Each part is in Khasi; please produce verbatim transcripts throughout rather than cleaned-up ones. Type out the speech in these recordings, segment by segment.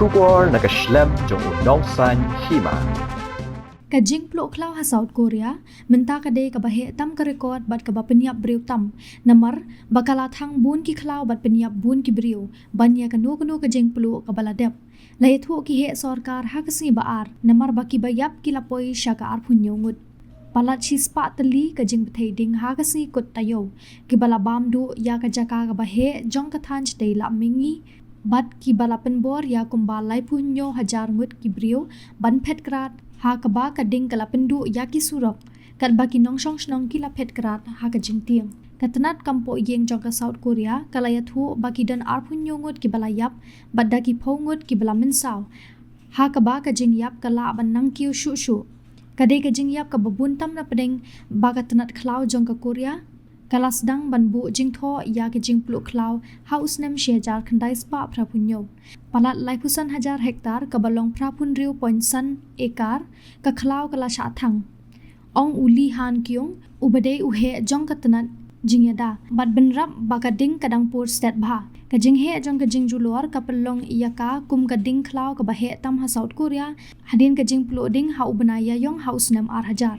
Khubor na ka shlem jong u nongsan hima. Ka jingpluh khlaw ha South Korea mynta ka dei kaba heh tam ka record bad kaba pynïap briew tam, namar ba ka la thang bun ki khlaw bad pynïap bun ki briew ban ïa kano kano ka jingpluh kaba la dep. La ïathuh ki heh sorkar ha ka sngi ba ar, namar ba kiba ïap ki la poi sha ka arphew hynñiew ngut. Palat shispah tylli ka jingbthei ding ha ka sngi kut taïew, kiba la bam duh ïa ka jaka kaba heh jong ka thaiñ shatei Lahmihngi, bad kiba la pynbor ïa kumba laiphew hynñiew hajar ngut ki briew ban phet krad, ha kaba ka ding ka la pynduh ïa ki surok, katba ki nongshong shnong ki la phet krad ha ka jingtieng. Ka tnat kam poh ïing jong ka South Korea ka la ïathuh ba ki don arphew hynñiew ngut kiba la ïap, bad da ki phew ngut kiba la mynsaw, ha kaba ka jingïap ka lah ban nang kiew shuh shuh. Ka dei ka jingïap kaba bun tam na pdeng ba ka tnat khlaw jong ka Korea ka la sdang ban buh jingthoh ïa ka jingpluh khlaw ha u snem shi hajar khyndai spah phraphew hynñiew. Palat laiphew san hajar hektar, kaba long phraphew hynriew point san ekar, ka khlaw ka la shah thang, ong u Lee Han Kyung, uba dei u heh jong ka tnat jingïada bad bynrap ba ka ding ka dang pur stet bha. Ka jingheh jong ka jingjulor ka pynlong ïa ka kum ka ding khlaw kaba heh tam ha South Korea hadien ka jingpluh ding ha u bnai Ïaïong ha u snem ar hajar,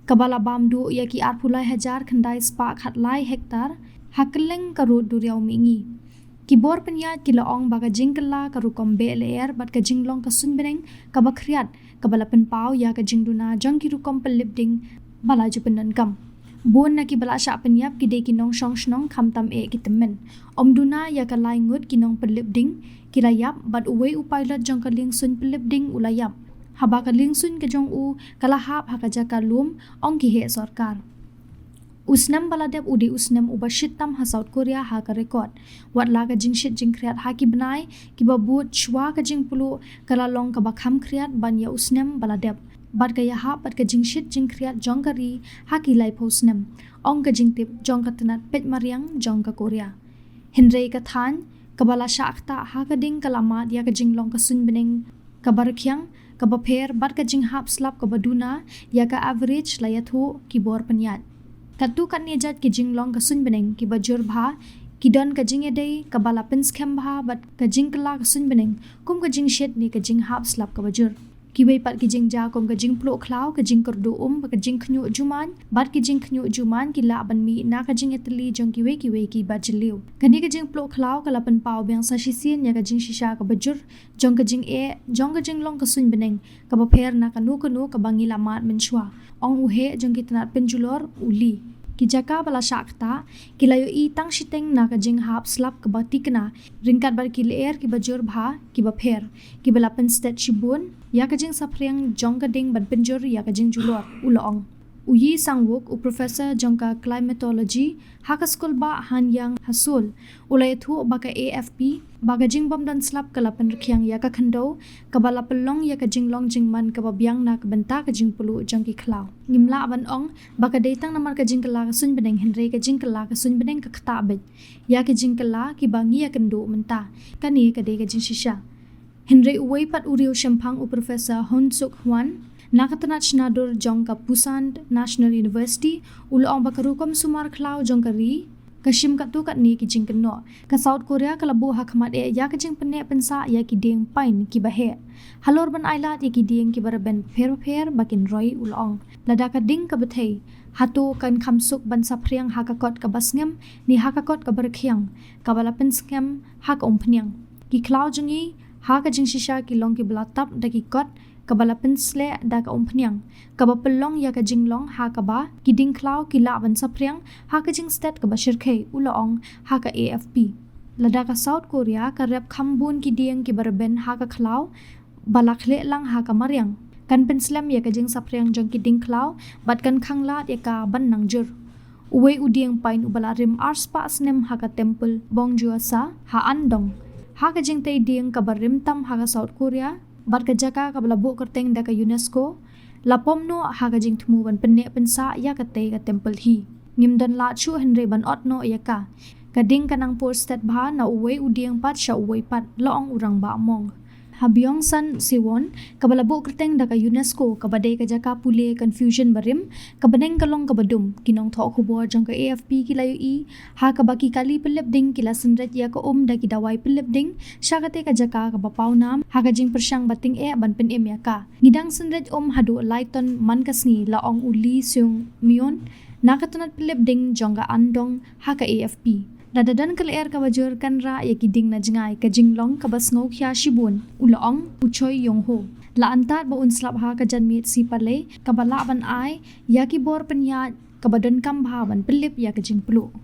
kaba la bam duh ïa ki arphew lai hajar khyndai spah khatlai hektar ha kylleng ka rud duriaw Mihngi. Ki bor pynïaid ki la ong ba ka jingkylla ka rukom beh lyer bad ka jinglong ka suiñbneng kaba khriat, kaba la pynpaw ïa ka jingduna jong ki rukom pynlip ding ba la ju pyndonkam. Bun na kiba la shah pynïap ki dei ki nongshong shnong, khamtam eh ki tymmen. Ym duna ïa ka lai ngut ki nongpynlip ding ki la ïap, bad uwei u pilot jong ka liengsuiñ pynlip ding u la ïap, haba ka liengsuiñ ka jong u ka la hap ha ka jaka lum, ong ki heh sorkar. U snem ba la dep u dei u snem uba shit tam ha South Korea ha ka record. Wat la ka jingshit jingkhriat ha ki bnai kiba bud shuwa ka jingpluh ka la long kaba kham khriat ban ïa u snem ba la dep, bad ka ïahap bad ka jingshit jingkhriat jong ka ri ha ki laiphew snem, ong ka jingtip jong ka tnat peit mariang jong ka Korea. Hynrei ka thaiñ kaba la shah ktah ha ka ding ka la mad ïa ka jinglong ka suiñbneng kaba rkhiang, kaba pher bad ka jinghap slap kaba duna ïa ka average, la ïathuh ki bor pynïaid. Katto katne jait ki jinglong ka suiñbneng kiba jur bha ki don ka jingïadei kaba la pynskhem bha bad ka jingkylla ka suiñbneng kum ka jingshit ne ka jinghap slap kaba jur. Kiwei pat ki jingjia kum ka jingpluh khlaw, ka jingkyrduh um, ka jingkhñiuh jumaiñ bad ka jingkhñiuh jumaiñ ki lah ban mih na ka jingïatylli jong kiwei kiwei kiba jylliew. Kane ka jingpluh khlaw ka la pynpaw biang sa shisien ïa ka jingshisha kaba jur jong ka jingeh jong ka jinglong ka suiñbneng kaba pher na kano kano kaba ngi la mad mynshuwa, ong u heh jong ki tnat pynjulor u Lee. Ki jaka ba la shah ktah ki la ïohi tang shiteng na ka jinghap slap kaba tikna, ryngkat bad ki lyer kiba jur bha kiba pher, kiba la pynstet shibun ïa ka jingsaphriang jong ka ding ban pynjur ïa ka jingjulor, u la ong. U Yi Sang-wook, u professor jong ka climatology ha ka skul bah Hanyang ha Seoul, u la ïathuh ba ka A F P ba ka jingbym don slap ka la pynrkhiang ïa ka khyndew kaba la pynlong ïa ka jinglong jingman kaba biang na ka bynta ka jingpluh jong ki khlaw. Ngim lah ban ong ba ka dei tang namar ka jingkylla ka suiñbneng, hynrei ka jingkylla ka suiñbneng ka ktah beit ïa ka jingkylla kiba ngi ïakynduh mynta. Kane ka dei ka jingshisha. Hynrei uwei pat u riew shemphang, u Professor Hyun Suk Hwan, na ka tnat shna dur jong ka Busan National University, u la ong ba ka rukom sumar khlaw jong ka ri ka shim katto katne ki jingkynnoh. Ka South Korea ka la buh ha khmat eh ïa ka jingpynneh pynsah ïa ki dieng pain kiba heh halor ban ailad ïa ki dieng kiba rben bapher bapher ba kin roi, u la ong. Lada ka ding ka bthei, hato kan kham suk ban saphriang ha ka kot kaba sngem ne ha ka kot kaba rkhiang, kaba la pynskhem ha ka umphniang? Ki khlaw jong ngi ha ka jingshisha ki long kiba la tap da ki kot kaba la pynsleh da ka umphniang, kaba pynlong ïa ka jinglong ha kaba ki dieng khlaw ki lah ban saphriang ha ka jingstet kaba shyrkhei, u la ong ha ka A F P. Lada ka South Korea ka rep kham bun ki dieng kiba rben ha ka khlaw ba la khleh lang ha ka mariang, kan pynslem ïa ka jingsaphriang jong ki dieng khlaw bad kan khanglad ïa ka ban nang jur. Uwei u dieng pain uba la rim arspah snem ha ka Temple Bongjuasa ha Andong, ha ka jingtei dieng kaba rim tam ha ka South Korea bad ka jaka kaba la buh kyrteng da ka UNESCO, la pom noh ha ka jingthmu ban pynneh pynsah ïa katei ka temple hi. Ngim don lad shuh hynrei ban ot noh ïa ka. Ka ding ka nang pur stet bha na uwei u dieng pat sha uwei pat, la ong u Rangbah Mong. Ha Byeongsan, Siwon, kaba la buh kyrteng da ka UNESCO kaba dei ka jaka pule confusion barim, ka bneng ka long kaba dum. Ki nongthoh khubor jong ka A F P ki la ïohi ha kaba ki kali pyllip ding ki la synreit ïa ka um da ki dawai pyllip ding sha kata ka jaka kaba pawnam ha ka jingpyrshang ba tyngeh ban pynim ïa ka. Ngi dang synreit um haduh lai ton man ka sngi, la ong u Lee Seung Myun na ka tnat pyllip ding jong ka Andong ha ka A F P. Lada don ka lyer kaba jur, kan rah ïa ki ding na jngai, ka jinglong kaba sngewkhia shibun, u la ong u Choi Yong Ho. La antad ba un slap ha ka janmiet sngi Palei kaba lah ban ai ïa ki bor pynïaid kaba donkam bha ban pyllip ïa ka jingpluh.